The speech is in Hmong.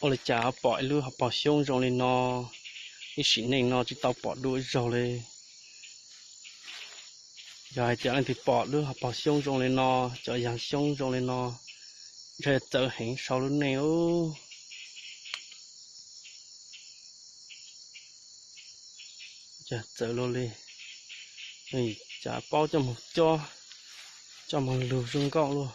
Ua li cas pom ib lub hauv paug xyoob zoo li no, ib sim neej no tsis tau pom dua ib zaug li. Yog hais tias leej twg pom lub hauv paug xyoob zoo li no, cov yag xyoob zoo li no, ntshe txawv heev sau lub neej ub. Cas txawv luaj li, cas paub coj moog cob, coj moog lug zoo nkauj luaj.